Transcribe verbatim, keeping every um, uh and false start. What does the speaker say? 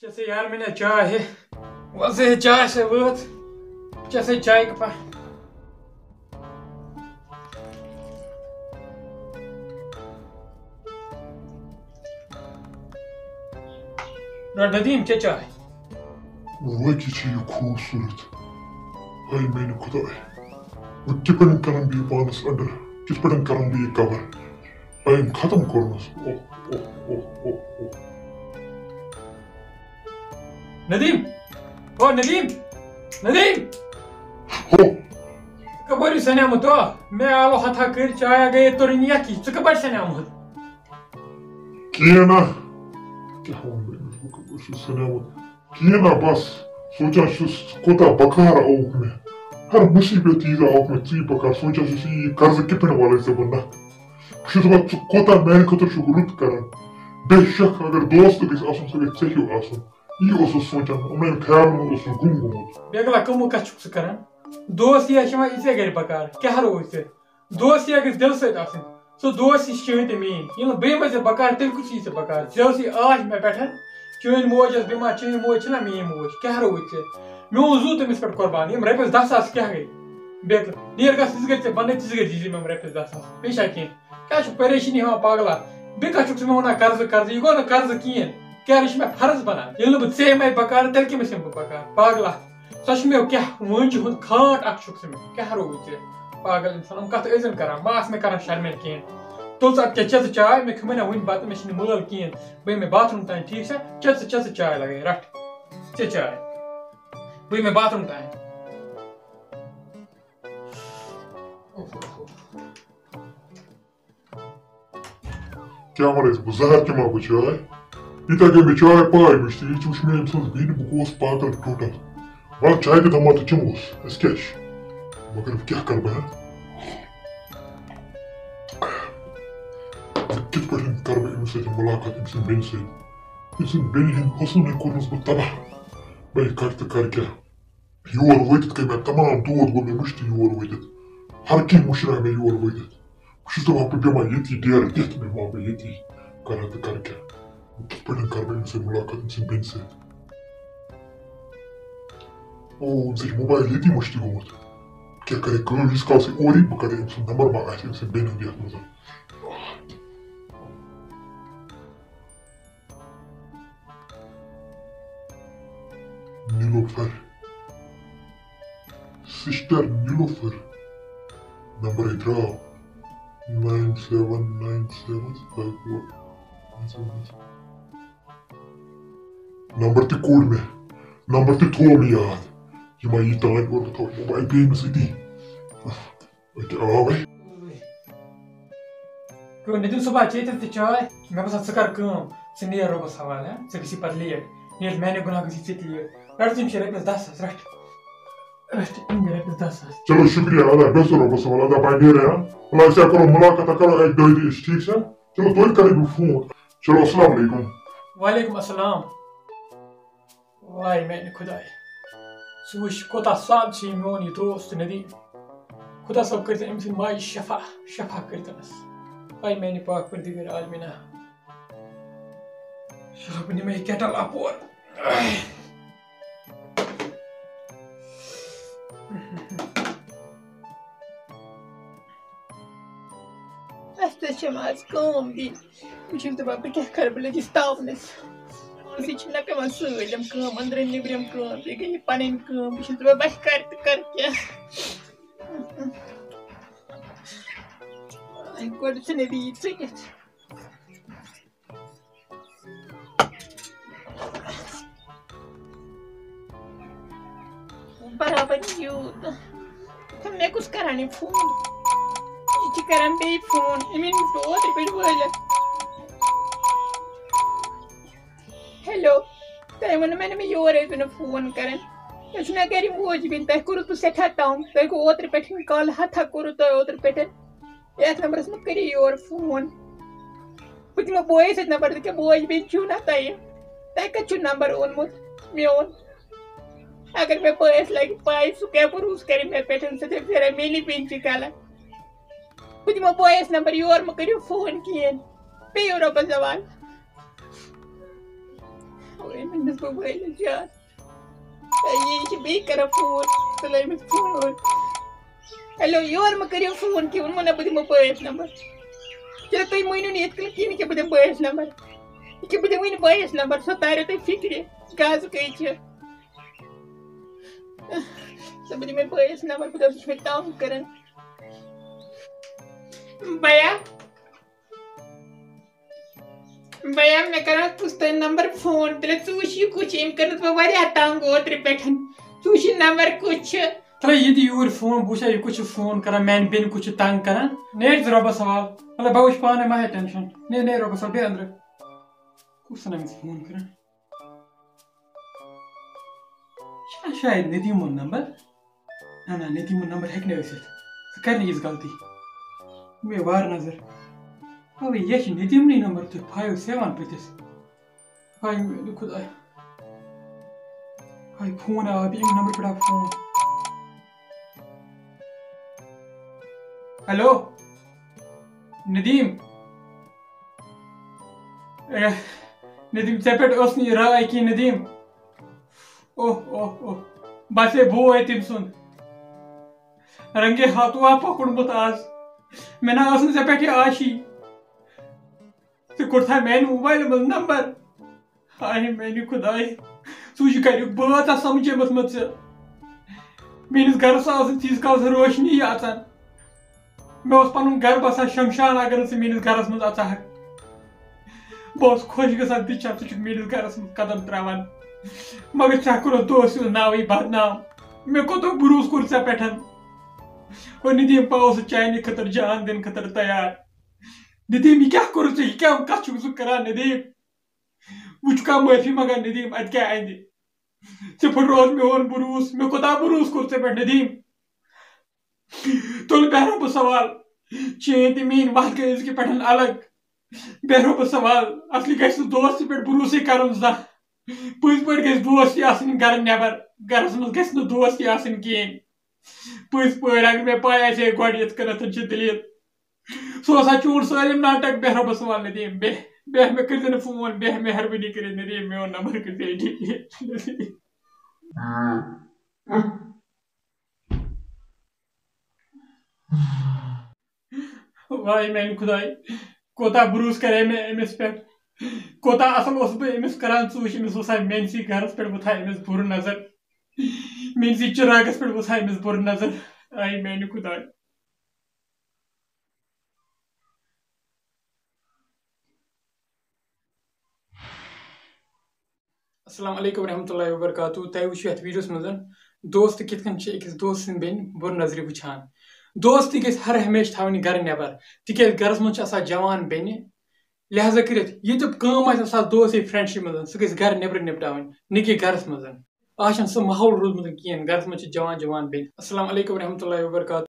چےٚ سا یار، مےٚ نہ چاے ہے۔ وَل سا ہے، چاے سا وٲژ۔ چےٚ سا چاے کپا۔ رَٹ ندیٖم، چےٚ چاے۔ واقعی چھِ یہِ خوٗبصوٗرت۔ ہاے میٛانہِ خۄداے، وۄنۍ کِتھ پٲٹھۍ کَرَن بہٕ یہِ پانَس under؟ کِتھ پٲٹھۍ کَرَن بہٕ یہِ cover؟ ٹایم ختم کوٚرمَس۔ اوہ، اوہ، اوہ، اوہ، اوہ۔ ندیٖم، او ندیٖم، ندیٖم۔ ہو۔ ژٕ کپٲرۍ چھُکھ سَنیومُت؟ او، مےٚ آلو ہتھا کٔرۍ، چایا گٔیے تُرٕنۍ یَکھ یہِ۔ ژٕ کپٲرۍ چھُکھ سَنیومُت؟ کِہیٖنۍ نہ۔ کیٛاہ وَنہٕ بہٕ أمِس؟ بہٕ کپٲرۍ چھُس سَنیومُت؟ کِہیٖنۍ نہ، بس سونٛچان چھُس، ژٕ کوٗتاہ بکار آوُکھ مےٚ۔ ہر مُصیٖبت ییٖژاہ آوُکھ مےٚ، ژٕے بکار۔ سونٛچان چھُس، یہِ قرضہٕ کِتھ پٲٹھۍ والَے ژےٚ بہٕ نہ؟ بہٕ چھُس دَپان، ژٕ کوٗتاہ میٛانہِ خٲطرٕ چھُکھ رُت کران۔ بے شک، اگر دوست گژھِ آسُن، سُہ گژھِ ژےٚ ہیوٗ آسُن۔ یی اوسُس سونٛچان، یِمَن خیالَن منٛز اوسُس گُم گوٚمُت۔ بیگلا، کَمو کَتھ چھُکھ ژٕ کران؟ دوستی چھِ یِوان یِژے گرِ بکار، کیٛاہ روٗد ژےٚ؟ دوستی گژھِ دِلہٕ سۭتۍ آسٕنۍ۔ سُہ دوستی چھِ چٲنۍ تہٕ میٛٲنۍ۔ ییٚلہِ نہٕ بہٕ یِمَے ژےٚ بکار، تیٚلہِ کُس یی ژےٚ بکار؟ ژےٚ ٲسٕے آش مےٚ پٮ۪ٹھ۔ چٲنۍ موج ٲس بٮ۪مار، چٲنۍ موج چھِنہ میٛٲنۍ موج۔ کیٛاہ روٗد ژےٚ؟ میون زُو تٔمِس پٮ۪ٹھ قۄربان، یِم رۄپیَس دَہ ساس کیٛاہ گٔے؟ بیٚیہِ نیر گژھ، تِژھ گٔے ژےٚ بَنٕنۍ، تِژھ گٔے دیٖزِ مےٚ یِم رۄپیَس دَہ ساس۔ بیٚیہِ چھا کینٛہہ؟ کیٛاہ چھُکھ پریشٲنی ہٮ۪وان پاگلا؟ بیٚیہِ کَتھ چھُکھ ژٕ مےٚ وَنان قرضہٕ، قرضہٕ؟ یہِ گوٚو نہٕ قرضہٕ کِہیٖنۍ۔ قرض چھُ مےٚ فرض بَنان۔ ییٚلہِ نہٕ بہٕ ژےٚ یِمَے بکار، تیٚلہِ کٔمِس یِمہٕ بہٕ بکار؟ پاگلا۔ سۄ چھِ مےٚ کیٛاہ وٲنٛجہِ ہُنٛد کھانٛٹ اَکھ چھُکھ ژٕ مےٚ۔ کیٛاہ رووُے ژےٚ؟ پاگل اِنسان، یِم کَتھ ٲسۍ زَن کَران؟ ما آسہٕ مےٚ کَران شرمن کِہیٖنۍ۔ تُل ژٕ اَدٕ کیٛاہ، چےٚ ژٕ چاے، مےٚ کھیوٚمٕے نہ وٕنہِ بَتہٕ، مےٚ چھِنہٕ مٲل کِہیٖنۍ۔ بہٕ یِمَے باتھ روٗم تام، ٹھیٖک چھا؟ چےٚ ژٕ، چےٚ ژٕ چاے لَگَے، رَٹھ۔ چےٚ چاے۔ بہٕ یِمَے باتھ روٗم تام۔ کیٛاہ وَنَے ژٕ؟ بہٕ زَہر چَمہٕ ہا بہٕ چاے؟ ییٖتیٛاہ گٔے مےٚ چاے پاے مٔشتٕے، یہِ چھِ وٕچھ مےٚ أمۍ سٕنٛز بیٚنہِ، بہٕ گوس پاگل ٹوٹل۔ وَلہٕ چاے تہِ دَمہٕ ہا تہٕ چَموس، اَسہِ کیٛاہ چھِ؟ مگر وۄنۍ کیٛاہ کَرٕ بہٕ، ہا؟ کِتھ پٲٹھۍ کَرٕ بہٕ أمِس سۭتۍ مُلاقات، أمۍ سٕنٛدِ بیٚنہِ سۭتۍ؟ أمۍ سٕنٛدِ بیٚنہِ ہُنٛد حُسنٕے کوٚرمَس بہٕ تباہ۔ بہٕ کَرٕ تہٕ کَرٕ کیٛاہ؟ یور وٲتِتھ گٔے مےٚ تمام دود، گوٚو مےٚ مٔشتٕے یور وٲتِتھ۔ ہر کینٛہہ مٔشرایو مےٚ یور وٲتِتھ۔ بہٕ چھُس دَپان، بہٕ بیٚہمہٕ ہا ییٚتی ڈیرٕ دِتھ، بہٕ بیٚہمہٕ ہا بہٕ ییٚتی، کَرٕ ہا تہٕ کَرٕ کیٛاہ؟ کِتھ پٲٹھۍ کَرٕ بہٕ أمِس سۭتۍ مُلاقات، أمۍ سٕنٛدِ بیٚنہِ سۭتۍ؟ او، أمِس چھُ موبایل ییٚتی مٔشتٕے گوٚمُت۔ کیٛاہ کَرٕ کٲم، ییٖتِس کالَس یہِ اورٕ یی، بہٕ کَرٕ أمۍ سُنٛد نمبر ما آسہِ أمۍ سٕنٛدِ بیٚنہِ ہُنٛد یَتھ منٛز۔ نیلوفر، سسٹر نیلوفر، نمبر ہے درٛاو، nine seven nine seven five four۔ Number تہِ کوٚڑ مےٚ، نمبر تہِ تھوو مےٚ یاد۔ یہِ ما یی تانۍ اورٕ، بہٕ تھاوٕ موبایل بیٚیہِ أمِس أتی۔ أتہِ آو ہے۔ کیوں نِدِن صُبح چیٚیہِ تیٚلہِ تہِ چاے؟ مےٚ باسان، ژٕ کر کٲم، ژٕ نیر رۄبَس حوالہٕ، ہا؟ ژٕ گژھی پَتہٕ late۔ نیر میٛانہِ گۄناہ گژھی ژےٚ تہِ late۔ رَٹ، ژٕ أمۍ سٕے رۄپیَس دَہ ساس، رَٹ۔ رَٹ أمۍ رۄپیَس دَہ ساس۔ چلو، شُکریہ، ادا، بیٚہہ ژٕ رۄبَس حوالہٕ، ادا، بہٕ نیرٕ، ہا؟ وَلہٕ، أسۍ ہا کَرو مُلاقات، ہا کَرو اَکہِ دۄیہِ دۄہہِ أسۍ، ٹھیٖک چھا؟ چلو، توتہِ کَرٕ بہٕ فون۔ چلو، السلام علیکُم۔ وعلیکُم السلام۔ واے میانہِ خدایہِ، ژٕ وٕچھ کوٗتاہ سَب چھُ یہِ میون یہِ دوست ندیٖم۔ خدا صٲب کٔرۍتن أمۍ سٕنٛدِ ماجہِ شفا، شفا کٔرۍتنس۔ واے میانہِ پاک پردگار عالمیٖنا۔ چلو بہٕ نِمہٕ یہِ kettle اَپور۔ اَسہِ تہِ چھِ آز کٲم دِنۍ۔ بہٕ چھَس دَپان، بہٕ کیٛاہ کَرٕ؟ بہٕ لٔجِس تاونَس۔ أسۍ چھِ نہ پٮ۪وان سٲلِم کٲم، أنٛدرِم نیٚبرِم کٲم، بیٚیہِ گٔے یہِ پَنٕنۍ کٲم۔ بہٕ چھَس دَپان، بہٕ کَرٕ تہٕ کَرٕ کیٛاہ؟ گۄڈٕ چھِ نہٕ بیٚیہِ ژٔٹِتھ۔ برابر یوٗت۔ تہٕ مےٚ کُس کران یہِ فون؟ یہِ چھِ کران بیٚیہِ فون۔ أمۍ أنۍ مےٚ اوترٕ پٮ۪ٹھ وٲلِتھ۔ ہیلو، تۄہہِ ووٚنوُ مےٚ نہٕ مےٚ یور ٲسۍزیو نہٕ فون کران۔ تُہۍ چھِو مےٚ گرِ موج بیٚنہِ، تۄہہِ کوٚروُ بہٕ سٮ۪ٹھاہ تنگ۔ تۄہہِ گوٚو اوترٕ پٮ۪ٹھ کال ہتھا کوٚروُ تۄہہِ اوترٕ پٮ۪ٹھ۔ یَتھ نمبرَس مہٕ کٔرِو یور فون۔ بہٕ دِمو بٲیِس سۭتۍ نمبر، دَپہٕ کیٛاہ بوے بیٚنہِ چھِو نہ تۄہہِ؟ تۄہہِ کَتہِ چھُو نمبر اوٚنمُت میون؟ اگر مےٚ بٲیِس لَگہِ پَے، سُہ کیٛاہ بروسہٕ کَرِ مےٚ پٮ۪ٹھ؟ سُہ دَپہِ پھِرِ میٛٲنی بیٚنہِ چھِ غلط۔ بہٕ دِمو بٲیِس نمبر، یور مہٕ کٔرِو فون کِہیٖنۍ۔ بِہِو رۄبَس حوالہٕ۔ أمِس گوٚو وٲلِس زیادٕ۔ یہِ چھِ بیٚیہِ کران فون، تُلٲومٕتۍ فون۔ ہیلو، یور مہ کٔرِو فون کینٛہہ، ووٚنمو نہ بہٕ دِمو بٲیِس نمبر۔ چلو تُہۍ مٲنِو نہٕ یِتھ کٔنۍ کِہیٖنۍ کہِ بہٕ دِمہٕ بٲیِس نمبر۔ یہِ کہِ بہٕ دِمہٕ وٕنہِ بٲیِس نمبر، سُہ تارِ تۄہہِ فِکرِ۔ گازٕ کٔہۍ چھِ؟ سُہ بہٕ دِمے بٲیِس نمبر، بہٕ دَپہٕ سُہ چھُ مےٚ تنٛگ کران۔ بیا، بیا، مےٚ کَران کُس تام نمبر فون، تیٚلہِ ژٕ وٕچھ یہِ کُس چھُ، أمۍ کٔرنَس بہٕ واریاہ تنٛگ اوترٕ پٮ۪ٹھ۔ ژٕ وٕچھ یہِ نمبر کُس چھُ۔ ترٛٲے یہِ تہِ یوٗرۍ فون، بہٕ وٕچھا یہِ کُس چھُ فون کران، میانہِ بیٚنہِ کُس چھُ تنٛگ کران۔ نیرِ ژٕ رۄبَس حوال، مطلب بہٕ وٕچھِ پانَے، مہ ہےٚ ٹٮ۪نشن۔ نیر، نیر رۄبَس حوال، بیٚہہ أنٛدرٕ۔ کُس چھُ أمِس فون کران؟ یہِ چھا شاید ندیٖمُن نمبر؟ نہ، نہ، ندیٖمُن نمبر ہیٚکہِ نہٕ ٲسِتھ۔ سُہ کرِ نہٕ یِژھ غلطی۔ مےٚ وار نظر۔ اوے، یہِ چھِ ندیٖمنٕے نمبر تہٕ فایِو سیوَن پٔتِس۔ ہاے میٛانہِ خۄداے۔ ہاے، فون آو، بیٚیہِ ییٚمہِ نمبر پٮ۪ٹھ آو phone. Hello, Nadeem. A, Nadeem, ژےٚ پٮ۪ٹھ ٲس نہٕ یہِ راے کینٛہہ، ندیٖم۔ اوہ، اوہ، اوہ۔ بس ہے، بوے تٔمۍ سُنٛد۔ رنگے ہاتھو آ پکوڑمُت آز۔ مےٚ نہ ٲس نہٕ ژےٚ پٮ۪ٹھ یہِ آشی۔ ژےٚ کوٚڑتھا میانہِ موبایلہٕ منٛز نمبر؟ ہاے میانہِ خۄدایہِ، ژٕ وٕچھ یہِ گریُک بٲژ آ سمجھے مٕژ مےٚ ژےٚ۔ میٲنِس گرس ٲس نہٕ تیٖژ کال سۄ روشنی اژان۔ مےٚ اوس پنُن گرٕ باسان شمشان، اگر نہٕ ژٕ میٲنِس گرس منٛز اژہکھ۔ بہٕ اوسُس خۄش گژھان، تہِ چھا ژٕ چھُکھ میٲنِس گرس منٛز قدم تراوان۔ مگر ژےٚ کوٚرُتھ دوس سُنٛد ناوٕے بدنام۔ مےٚ کوٗتاہ بروسہٕ کوٚر ژےٚ پٮ۪ٹھ۔ گۄڈٕنیتھٕے یِم پاوو سُہ چانہِ خٲطرٕ جان دِنہٕ خٲطرٕ تیار۔ ندیٖم، یہِ کیٛاہ کوٚرُتھ ژےٚ؟ یہِ کیٛاہ کتھ چھُکھ ژٕ کران ندیٖم؟ وۄنۍ چھُکھا معٲفی منٛگان ندیٖم؟ ادٕ کیٛاہ اندِ؟ ژےٚ پھٕٹرووُتھ میون بروسہٕ، مےٚ کوٗتاہ بروسہٕ کوٚر ژےٚ پٮ۪ٹھ ندیٖم؟ تُل بیٚہہ رۄبس حوال، چٲنۍ تہٕ میٲنۍ وتھ گٔے أزکہِ پٮ۪ٹھ الگ۔ بیٚہہ رۄبس حوال، اصلی گژھِ نہٕ دوستس پٮ۪ٹھ بروسٕے کرُن زانٛہہ۔ پٔزۍ پٲٹھۍ گژھِ دوستی آسٕنۍ گرٕ نٮ۪بر، گرس منٛز گژھِ نہٕ دوستی آسٕنۍ کِہیٖنۍ۔ پٔزۍ پٲٹھۍ، اگر مےٚ پاے آسہِ ہے گۄڈٕ یِتھ کٔنٮ۪تھ چھِ دٔلیٖل، سُہ اوس ہا چون سٲلِم ناٹک۔ بیٚہہ رۄبس حوال ندیٖم، بیٚہہ، بیٚہہ، مےٚ کٔرۍزِ نہٕ فون، بیٚہہ، مہربٲنی کٔرِتھ ندیٖم، میون نمبر کٔرۍزِ ڈیلیٖٹ۔ واے میانہِ خۄدایہِ، کوٗتاہ بروسہٕ کرے مےٚ أمِس پٮ۪ٹھ، کوٗتاہ اصل اوسُس بہٕ أمِس کران۔ ژٕ وٕچھ، أمِس وٕژھاے میٲنسٕے گرس پٮ۪ٹھ، وٕژھاے أمِس بُرٕ نظر، میٲنسٕے چِراگس پٮ۪ٹھ وٕژھاے أمِس بُرٕ نظر۔ آے میانہِ خۄدایہِ۔ السلام علیکم ورحمۃ اللہ وبرکاتہ۔ تۄہہِ وٕچھِو یَتھ ویٖڈیوَس منٛز دوست کِتھ کٔنۍ چھِ أکِس دوست سٕنٛدِ بیٚنہِ بُرٕ نظرِ وٕچھان۔ دوستی گژھِ ہر ہمیشہِ تھاوٕنۍ گرٕ نٮ۪بر، تِکیازِ گرس منٛز چھِ آسان جوان بیٚنہِ۔ لہذا کٔرِتھ یہِ تہِ کٲم آسہِ آسان دوستی فرینڈشِپ منٛز، سُہ گژھِ گرٕ نٮ۪برٕ نِپٹاوٕنۍ، نہ کہِ گرس منٛز۔ آز چھُنہٕ سُہ ماحول روٗدمُت کِہیٖنۍ، گرس منٛز چھِ جوان جوان بیٚنہِ۔ السلام علیکم ورحمۃ اللہ وبرکاتہ۔